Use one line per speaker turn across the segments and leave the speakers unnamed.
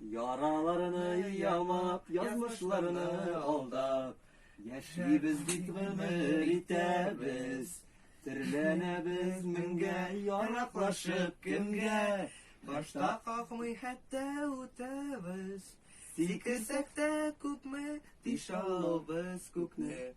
Яраларны ямап, язмышларны алдап, Яшибез бит гомер итәбез. Төрләнәбез меңгә, яраклашып кемгә,
Башта какмый хәтта үтәбез. Сикерсәк тә күпме, тишә алабыз күкне.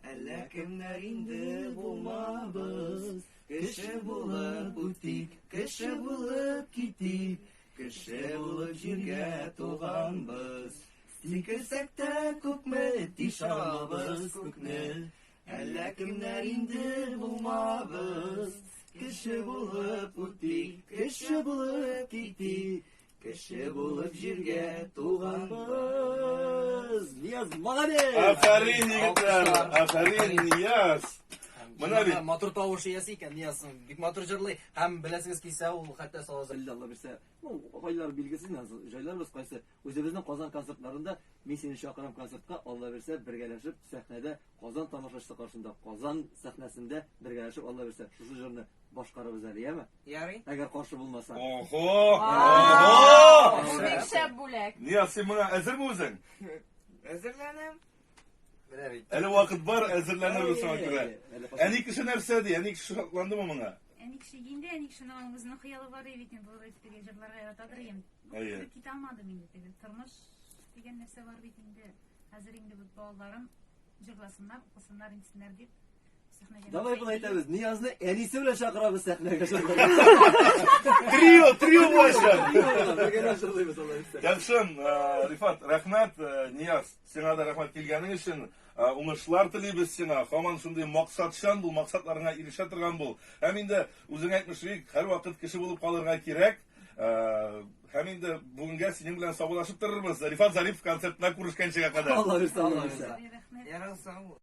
Әллә кемнәр инде булмабыз. Кеше булып үтик, кеше булып китик. Кеше булып җиргә туганбыз. Сикерсәк тә күпме, тишә алабыз күкне. Әллә кемнәр инде булмабыз. Кеше булып үтик, кеше булып китик. Кеше булып җиргә туганбыз.
Нияз, молодец!
Афәрин, егетләр! Афәрин, Нияз! Менә бит.
Матур тавыш иясе икән Нияз. Бик матур җырлый. Һәм беләсегез килсә, ул хәтта Салават
Әллә Алла бирсә, ну, айлар билгесез, җайларбыз кайсы. Үзебезнең Казан концертларында мин сине чакырам концертка, Алла бирсә, бергәләшеп сәхнәдә Казан тамашачысы каршында, Казан сәхнәсендә бергәләшеп Алла бирсә, шушы җырны башкарабыз әле, яме?
Ярый.
Әгәр каршы булмаса.
Охо! Охо!
Бу бик шәп бүләк.
Нияз, син моңа әзерме үзең?
Әзерләнәм.
Менә бит.
Әле вакыт бар, әзерләнербез шуңа күрә. Әни кеше нәрсә ди? Әни кеше шатландымы моңа?
Әни кеше инде, әни кешенең аның үзенең хыялы бар бит инде, булыр теге җырларга яратадыр инде.
Әйе.
Китә алмадым инде теге. Тормыш дигән нәрсә бар бит инде. Хәзер инде бит балаларым җырласыннар, укысыннар, инсеннәр дип сәхнәгә.
Давай болай әйтәбез, Ниязны әнисе белән чакырабыз сәхнәгә.
Трио, трио булачак.
Бергәләп җырлыйбыз алла бирсә.
Яхшы, Рифат, рәхмәт, Нияз, сиңа да рәхмәт килгәнең өчен. Уңышлар телибез сиңа. Һаман шундый максатчан бул, максатларыңа ирешә торган бул. Һәм инде үзең әйтмешли, һәрвакыт кеше булып калырга кирәк. Һәм инде бүгенгә синең белән саубуллашып торырбыз. Рифат Зарипов концертына күрешкәнчегә кадәр.
Алла бирсә, Алла бирсә.
Рәхмәт.
Ярар, сау бул.